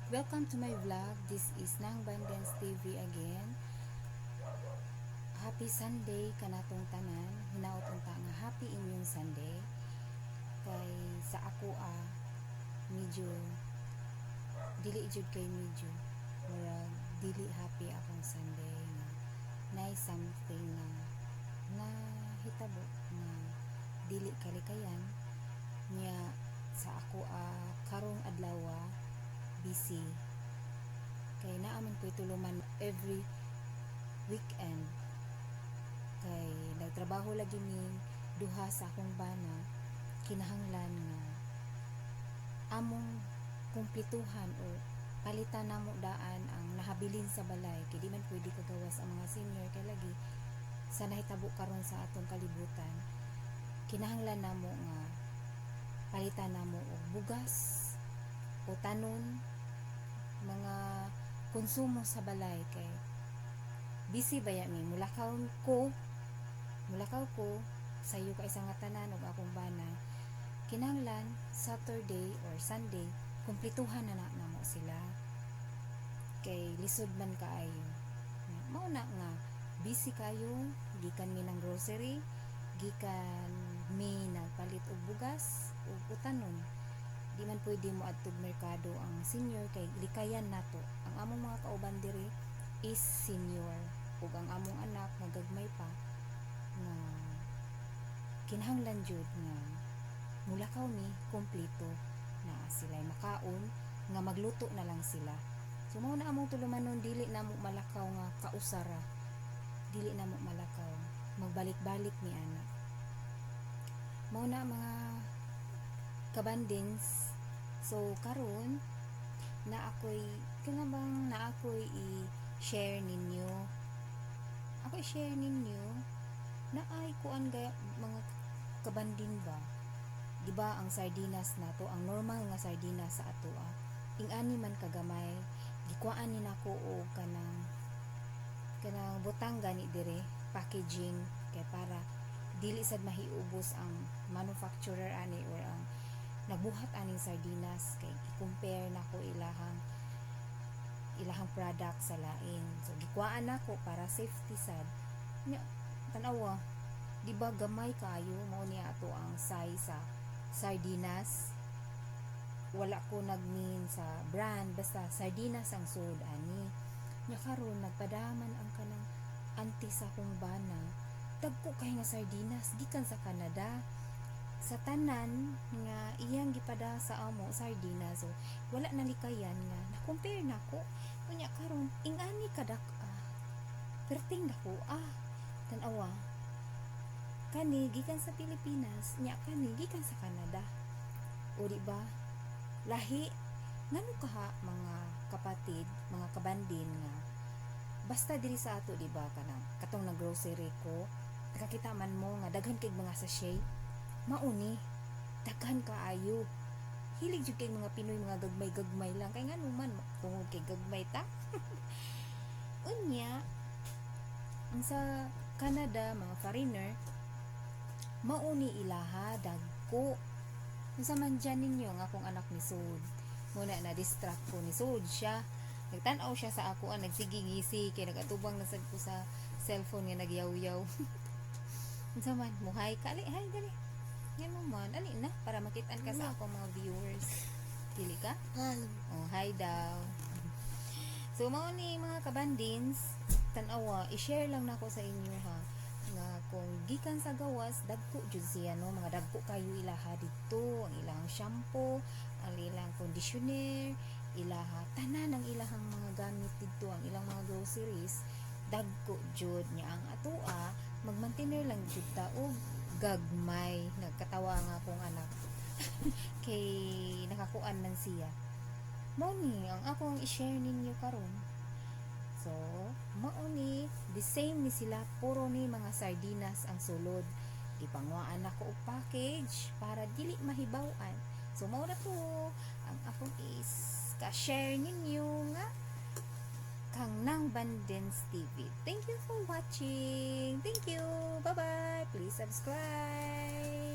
Welcome to my vlog. This is Nang Bandens TV again. Happy Sunday kanatong tanan. Hinaot unta nga happy inyong Sunday. Kay sa ako medyo dili jud kay medyo murag dili happy akong Sunday nga nay something nga nahitabo nga dili kalikayan niya sa ako karong adlaw busy kay naa man ko'y tuluman every weekend kay nagtrabaho lagi mi duha sa akong bana. Kinahanglan nga among kumplituhan or palitan namo daan ang nahabilin sa balay kay di man pwede kagawas ang mga senior kay lagi sa nahitabo karon sa atong kalibutan, kinahanglan namo nga palitan namo og bugas o tanon, mga konsumo sa balay kay busy baya mi. Mulakaw ko sayo kay sa nga tanan og akong bana. Kinahanglan Saturday or Sunday kumplituhan na na namo sila kay lisod man kaayo. Mao na nga busy kayo, gikan mi ng grocery, gikan mi nagpalit og bugas ug utanon. Di man pwede mo adtog merkado ang senior kay likayan nato. Ang among mga kauban diri is senior ug ang among anak nga gagmay pa nga kinahanglan jud nga mulakaw mi, kompleto na sila makaon nga magluto na lang sila. So mao na among tulumanon, dili na mo malakaw nga kausara, dili na mo malakaw, magbalik-balik ni ana. Mao na, mga kabandings. So karon na ako'y kana bang na ako'y i-share ninyo, ako i-share ninyo na ay kuan gaya, mga kabandin ba. Di ba ang sardinas nato, ang normal nga sardinas sa ato ing-ani man kagamay, gikuhaan ni nako og kanang butang gani dire, packaging, kay para dili sad mahiubos ang manufacturer ani or ang nagbuhat aning sardinas kay i-compare nako ilahang product sa lain. So gikuhaan nako para safety sad nya. Tan-awa, di ba gamay kaayo? Mao ni ato ang size sa sardinas. Wala ko nag-mean sa brand, basta sardinas ang sud ani nya. Karon nagpadaman ang kanang auntie sa akong bana, dagko kay nga sardinas gikan sa Canada. Sa tanan nga iyang gipada sa amo, sardinas. So wala na likayan nga na-compare nako. Unya karon ing-ani kadak perting dako. Tan-awa, kani gikan sa Pilipinas nya, kani gikan sa Canada. O di ba lahi? Ngano kaha, mga kapatid, mga kabandin, nga basta diri sa ato, di ba kanang katong nag-grocery ko, nakakita man mo nga daghan kay mga sachet? Mauni daghan kaayo. Hilig jud kay mga Pinoy mga gagmay-gagmay lang kay ngano man, tungod kay gagmay ta. Unya ang sa Canada, mga foreigner, mauni ilaha dagko. Unsa man dyan ninyo ang akong anak ni sud muna na distract ko ni sud siya. Nagtan-aw siya sa ako, ang nagsige ngisi kay nagatubang na sad ko sa cellphone nga nagyaw-yaw. Unsa man mo, hi ka, ali, hi dali. Ngano man, ali na para makitaan ka sa akong mga viewers. Dili ka? Halo. Oh, hi daw. So mao ni, mga kabandins, tan-awa, i-share lang nako sa inyo ha nga kung gikan sa gawas, dagko jud siya, no? Mga dagko kayo ilaha dito, ang ilang shampoo, ang ilang conditioner, ilaha tanan, ang ilahang mga gamit dito, ang ilang mga groceries, dagko jud niya. Ang atoa, magmantiner lang jud ta og gagmay. Nagkatawa nga akong anak kay nakakuan man siya. Mao ni ang akong i-share ninyo karon. So mao ni, the same ni sila, puro ni mga sardinas ang sulod. Gipangwaan nako og package para dili mahibaw-an. So mao na to ang akong is ka-share ninyo nga kang Nang Bandens TV. Thank you for watching. Thank you. Bye-bye. Please subscribe.